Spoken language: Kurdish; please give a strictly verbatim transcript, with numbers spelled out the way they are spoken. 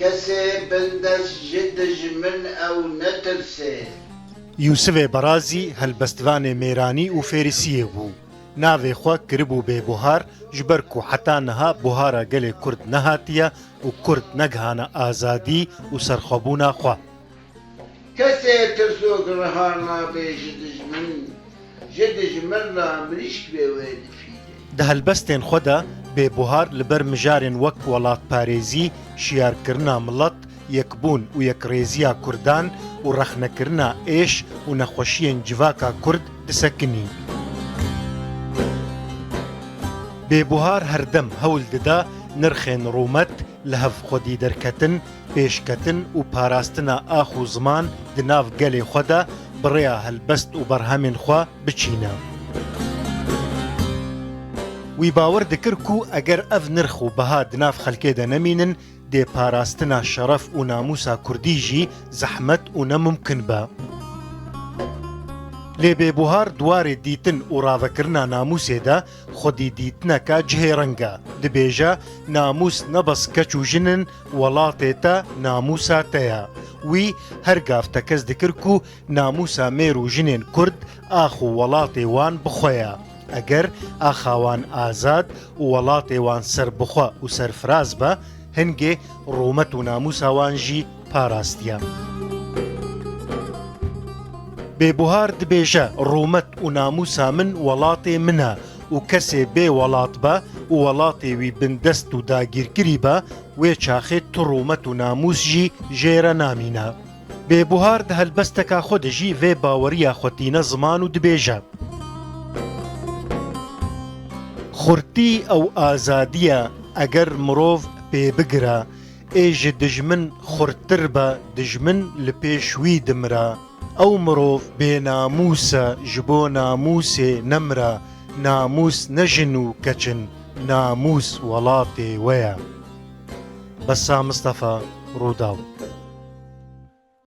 Kesê bindest ji dijmin ew netirse. Yûsivê Berazî helbestvanê mêranî û fêrisiyê bû. Navê xwe kiribû Bêbuhar, ji ber ku heta niha buhara gelê Kurd nehatiye û Kurd negihane azadî û serxwebûna xwe. Kesê tirsok riha nabe ji dijmin, ji dijmin re mirîşk bê wê difîre. Di helbestên xwe de Bêbuhar li ber mijarên wek welatparêzî, şiyarkirina milet, yekbûn û yekrêziya Kurdan û rexnekirina êş û nexweşiyên civaka Kurd disekinî. Bêbuhar herdem hewl dida nirxên rûmet, li hev xwedî derketin, pêşketin û parastina ax û ziman di nav gelê xwe de bi rêya helbest û berhemên xwe biçîne. Wî bawer dikir ku eger ev nirx û biha di nav xelkê de nemînin, dê parastina şeref û namûsa kurdî jî zehmet û nemumkin be. Lê Bêbuhar di warê dîtin û ravekirina namûsê de xwedî dîtineke cihêreng e. Dibêje, namûs ne bes keç û jin in, welatê te namûsa te ye. Wî her gav tekez dikir ku namûsa mêr û jinên Kurd ax û welatê wan bi xwe ye. Eger axa wan azad û welatê wan serbixwe û serfiraz be, hingê rûmet û namûsa wan jî parastiye. Bêbuhar dibêje, rûmet û namûsa min welatê min e û kesê bê welat be û welatê wî bindest û dagîrkirî be, wê çaxê tu rûmet û namûs jî jê re namîne. Bêbuhar di helbesteka xwe de jî vê baweriya xwe tîne ziman û dibêje, xurtî ew azadî ye, eger mirov pê bigire, ê ji dijmin xurttir be, dijmin li pêş wî dimire. Ew mirov bênamûs e, ji bo namûsê nemire, namûs ne jin û keç in, namûs welatê we ye. Bessam Mistefa, Rûdaw.